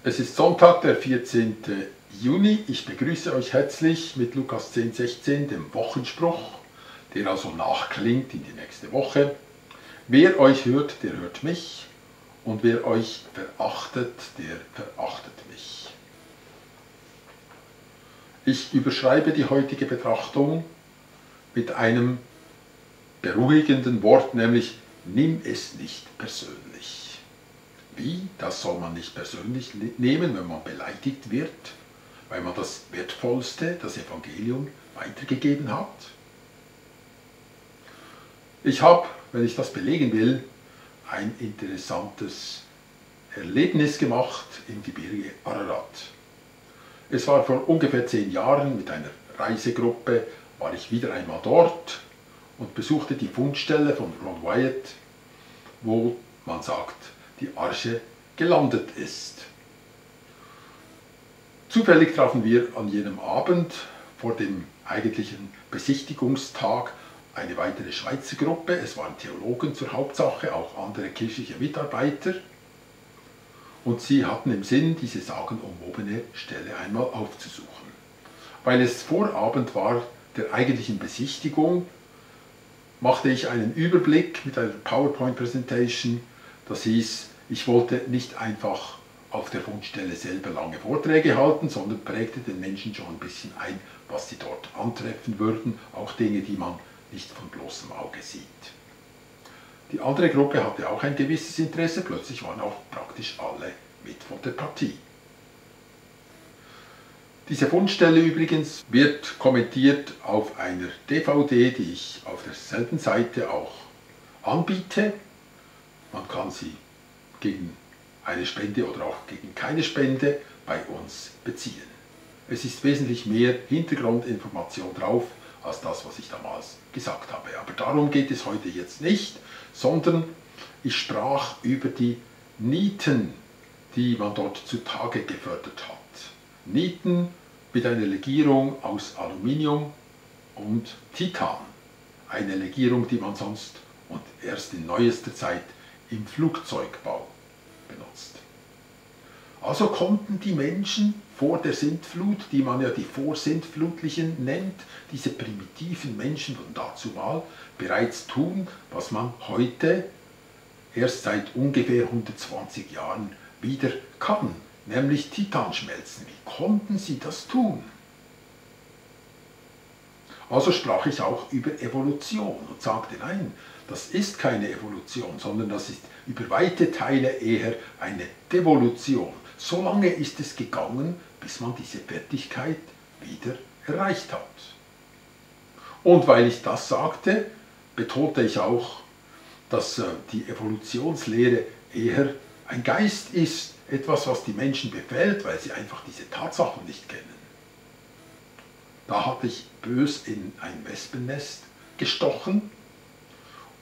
Es ist Sonntag, der 14. Juni. Ich begrüße euch herzlich mit Lukas 10,16, dem Wochenspruch, der also nachklingt in die nächste Woche. Wer euch hört, der hört mich, und wer euch verachtet, der verachtet mich. Ich überschreibe die heutige Betrachtung mit einem beruhigenden Wort, nämlich nimm es nicht persönlich. Wie? Das soll man nicht persönlich nehmen, wenn man beleidigt wird, weil man das Wertvollste, das Evangelium, weitergegeben hat. Ich habe, wenn ich das belegen will, ein interessantes Erlebnis gemacht im Gebirge Ararat. Es war vor ungefähr 10 Jahren mit einer Reisegruppe, war ich wieder einmal dort und besuchte die Fundstelle von Ron Wyatt, wo man sagt, die Arche gelandet ist. Zufällig trafen wir an jenem Abend vor dem eigentlichen Besichtigungstag eine weitere Schweizer Gruppe. Es waren Theologen zur Hauptsache, auch andere kirchliche Mitarbeiter. Und sie hatten im Sinn, diese sagenumwobene Stelle einmal aufzusuchen. Weil es Vorabend war der eigentlichen Besichtigung, machte ich einen Überblick mit einer PowerPoint-Präsentation. Das hieß, ich wollte nicht einfach auf der Fundstelle selber lange Vorträge halten, sondern prägte den Menschen schon ein bisschen ein, was sie dort antreffen würden, auch Dinge, die man nicht von bloßem Auge sieht. Die andere Gruppe hatte auch ein gewisses Interesse, plötzlich waren auch praktisch alle mit von der Partie. Diese Fundstelle übrigens wird kommentiert auf einer DVD, die ich auf derselben Seite auch anbiete. Man kann sie gegen eine Spende oder auch gegen keine Spende bei uns beziehen. Es ist wesentlich mehr Hintergrundinformation drauf, als das, was ich damals gesagt habe. Aber darum geht es heute jetzt nicht, sondern ich sprach über die Nieten, die man dort zutage gefördert hat. Nieten mit einer Legierung aus Aluminium und Titan. Eine Legierung, die man sonst und erst in neuester Zeit im Flugzeugbau benutzt. Also konnten die Menschen vor der Sintflut, die man ja die Vorsintflutlichen nennt, diese primitiven Menschen von dazumal, bereits tun, was man heute erst seit ungefähr 120 Jahren wieder kann, nämlich Titan schmelzen. Wie konnten sie das tun? Also sprach ich auch über Evolution und sagte, nein, das ist keine Evolution, sondern das ist über weite Teile eher eine Devolution. So lange ist es gegangen, bis man diese Fertigkeit wieder erreicht hat. Und weil ich das sagte, betonte ich auch, dass die Evolutionslehre eher ein Geist ist, etwas, was die Menschen befällt, weil sie einfach diese Tatsachen nicht kennen. Da hatte ich bös in ein Wespennest gestochen,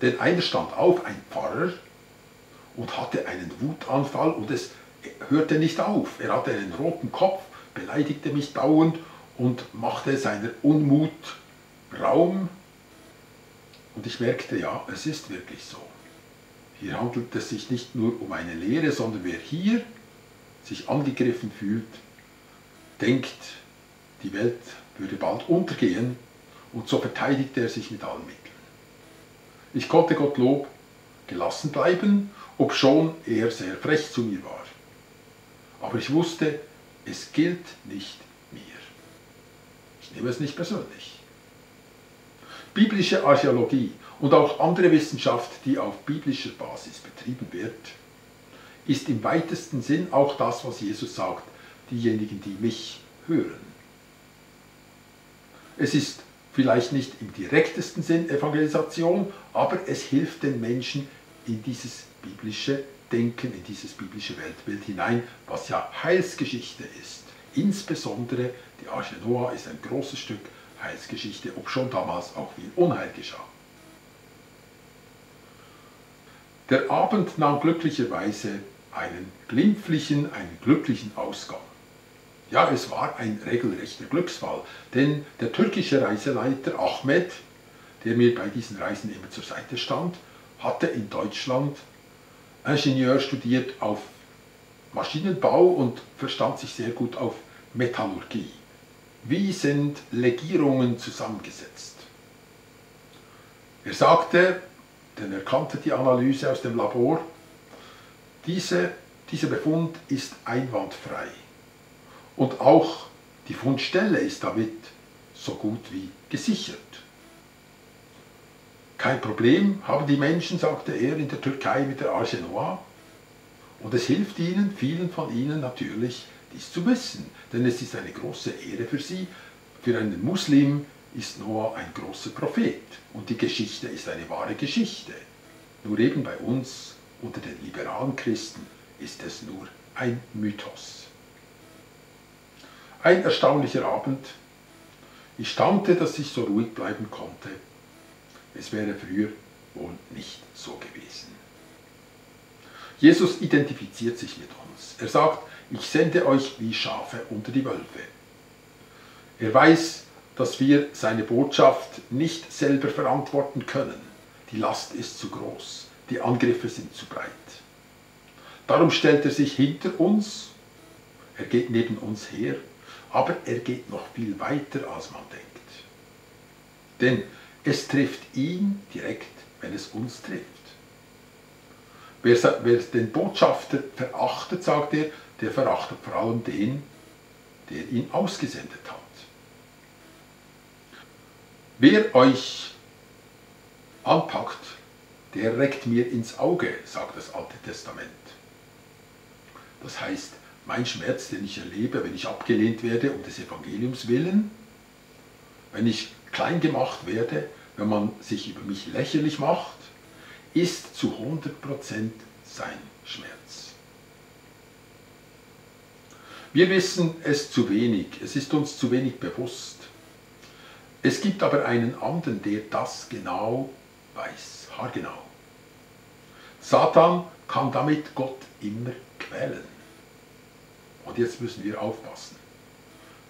denn einer stand auf, ein Pfarrer, und hatte einen Wutanfall und es hörte nicht auf. Er hatte einen roten Kopf, beleidigte mich dauernd und machte seiner Unmut Raum. Und ich merkte, ja, es ist wirklich so. Hier handelt es sich nicht nur um eine Lehre, sondern wer hier sich angegriffen fühlt, denkt, die Welt würde bald untergehen, und so verteidigte er sich mit allen Mitteln. Ich konnte Gottlob gelassen bleiben, obschon er sehr frech zu mir war. Aber ich wusste, es gilt nicht mir. Ich nehme es nicht persönlich. Biblische Archäologie und auch andere Wissenschaft, die auf biblischer Basis betrieben wird, ist im weitesten Sinn auch das, was Jesus sagt, diejenigen, die mich hören. Es ist vielleicht nicht im direktesten Sinn Evangelisation, aber es hilft den Menschen in dieses biblische Denken, in dieses biblische Weltbild hinein, was ja Heilsgeschichte ist. Insbesondere die Arche Noah ist ein großes Stück Heilsgeschichte, obschon damals auch viel Unheil geschah. Der Abend nahm glücklicherweise einen glimpflichen, einen glücklichen Ausgang. Ja, es war ein regelrechter Glücksfall, denn der türkische Reiseleiter Ahmed, der mir bei diesen Reisen immer zur Seite stand, hatte in Deutschland Ingenieur studiert auf Maschinenbau und verstand sich sehr gut auf Metallurgie. Wie sind Legierungen zusammengesetzt? Er sagte, denn er kannte die Analyse aus dem Labor, dieser Befund ist einwandfrei. Und auch die Fundstelle ist damit so gut wie gesichert. Kein Problem haben die Menschen, sagte er, in der Türkei mit der Arche Noah. Und es hilft ihnen, vielen von ihnen natürlich, dies zu wissen. Denn es ist eine große Ehre für sie. Für einen Muslim ist Noah ein großer Prophet. Und die Geschichte ist eine wahre Geschichte. Nur eben bei uns, unter den liberalen Christen, ist es nur ein Mythos. Ein erstaunlicher Abend. Ich staunte, dass ich so ruhig bleiben konnte. Es wäre früher wohl nicht so gewesen. Jesus identifiziert sich mit uns. Er sagt, ich sende euch wie Schafe unter die Wölfe. Er weiß, dass wir seine Botschaft nicht selber verantworten können. Die Last ist zu groß, die Angriffe sind zu breit. Darum stellt er sich hinter uns, er geht neben uns her, aber er geht noch viel weiter, als man denkt. Denn es trifft ihn direkt, wenn es uns trifft. Wer den Botschafter verachtet, sagt er, der verachtet vor allem den, der ihn ausgesendet hat. Wer euch anpackt, der reckt mir ins Auge, sagt das Alte Testament. Das heißt, mein Schmerz, den ich erlebe, wenn ich abgelehnt werde um des Evangeliums willen, wenn ich klein gemacht werde, wenn man sich über mich lächerlich macht, ist zu 100% sein Schmerz. Wir wissen es zu wenig, es ist uns zu wenig bewusst. Es gibt aber einen anderen, der das genau weiß, haargenau. Satan kann damit Gott immer quälen. Und jetzt müssen wir aufpassen.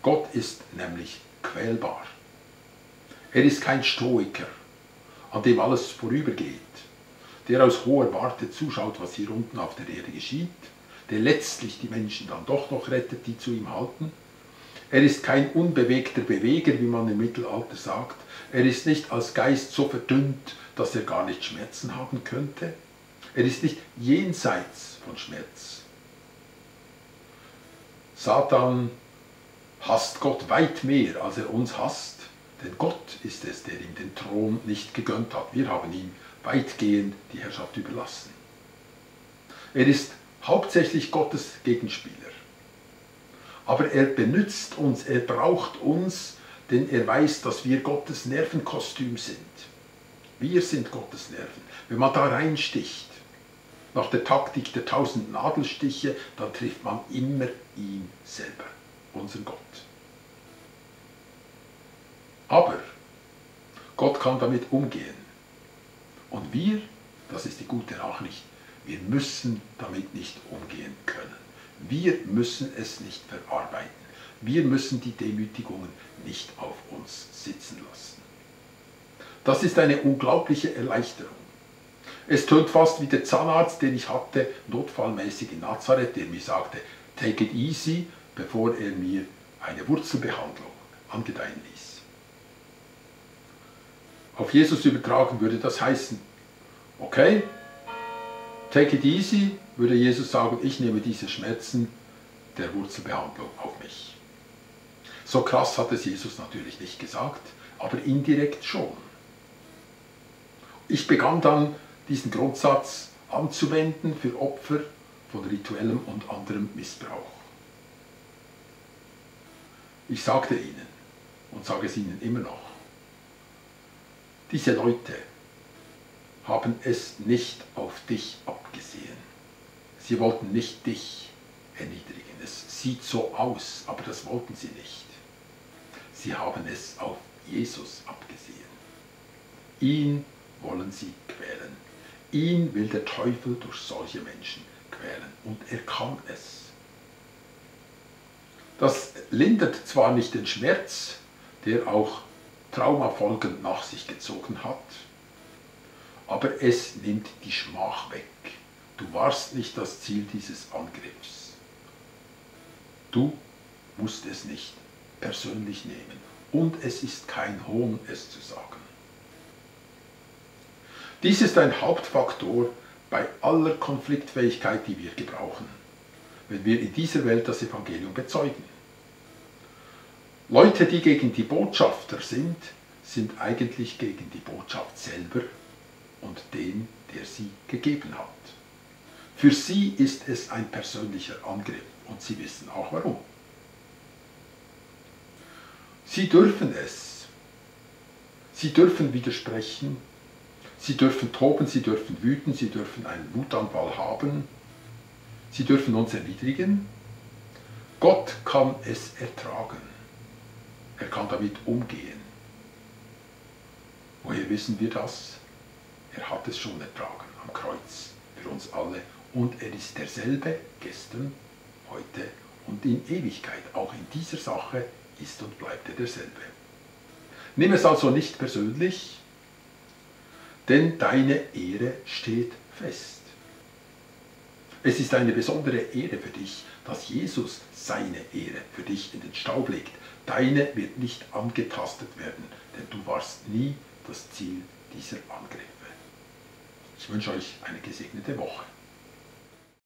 Gott ist nämlich quälbar. Er ist kein Stoiker, an dem alles vorübergeht, der aus hoher Warte zuschaut, was hier unten auf der Erde geschieht, der letztlich die Menschen dann doch noch rettet, die zu ihm halten. Er ist kein unbewegter Beweger, wie man im Mittelalter sagt. Er ist nicht als Geist so verdünnt, dass er gar nicht Schmerzen haben könnte. Er ist nicht jenseits von Schmerz. Satan hasst Gott weit mehr, als er uns hasst, denn Gott ist es, der ihm den Thron nicht gegönnt hat. Wir haben ihm weitgehend die Herrschaft überlassen. Er ist hauptsächlich Gottes Gegenspieler. Aber er benützt uns, er braucht uns, denn er weiß, dass wir Gottes Nervenkostüm sind. Wir sind Gottes Nerven. Wenn man da reinsticht, nach der Taktik der 1000 Nadelstiche, dann trifft man immer ihn selber, unseren Gott. Aber Gott kann damit umgehen. Und wir, das ist die gute Nachricht, wir müssen damit nicht umgehen können. Wir müssen es nicht verarbeiten. Wir müssen die Demütigungen nicht auf uns sitzen lassen. Das ist eine unglaubliche Erleichterung. Es tönt fast wie der Zahnarzt, den ich hatte, notfallmäßig in Nazareth, der mir sagte, take it easy, bevor er mir eine Wurzelbehandlung angedeihen ließ. Auf Jesus übertragen würde das heißen, okay, take it easy, würde Jesus sagen, ich nehme diese Schmerzen der Wurzelbehandlung auf mich. So krass hat es Jesus natürlich nicht gesagt, aber indirekt schon. Ich begann dann, diesen Grundsatz anzuwenden für Opfer von rituellem und anderem Missbrauch. Ich sagte ihnen und sage es ihnen immer noch, diese Leute haben es nicht auf dich abgesehen. Sie wollten nicht dich erniedrigen. Es sieht so aus, aber das wollten sie nicht. Sie haben es auf Jesus abgesehen. Ihn wollen sie quälen. Ihn will der Teufel durch solche Menschen quälen. Und er kann es. Das lindert zwar nicht den Schmerz, der auch Traumafolgen nach sich gezogen hat, aber es nimmt die Schmach weg. Du warst nicht das Ziel dieses Angriffs. Du musst es nicht persönlich nehmen. Und es ist kein Hohn, es zu sagen. Dies ist ein Hauptfaktor bei aller Konfliktfähigkeit, die wir gebrauchen, wenn wir in dieser Welt das Evangelium bezeugen. Leute, die gegen die Botschafter sind, sind eigentlich gegen die Botschaft selber und den, der sie gegeben hat. Für sie ist es ein persönlicher Angriff und sie wissen auch warum. Sie dürfen es. Sie dürfen widersprechen, sie dürfen toben, sie dürfen wüten, sie dürfen einen Wutanfall haben, sie dürfen uns erniedrigen. Gott kann es ertragen. Er kann damit umgehen. Woher wissen wir das? Er hat es schon ertragen am Kreuz für uns alle. Und er ist derselbe gestern, heute und in Ewigkeit. Auch in dieser Sache ist und bleibt er derselbe. Nimm es also nicht persönlich, denn deine Ehre steht fest. Es ist eine besondere Ehre für dich, dass Jesus seine Ehre für dich in den Staub legt. Deine wird nicht angetastet werden, denn du warst nie das Ziel dieser Angriffe. Ich wünsche euch eine gesegnete Woche.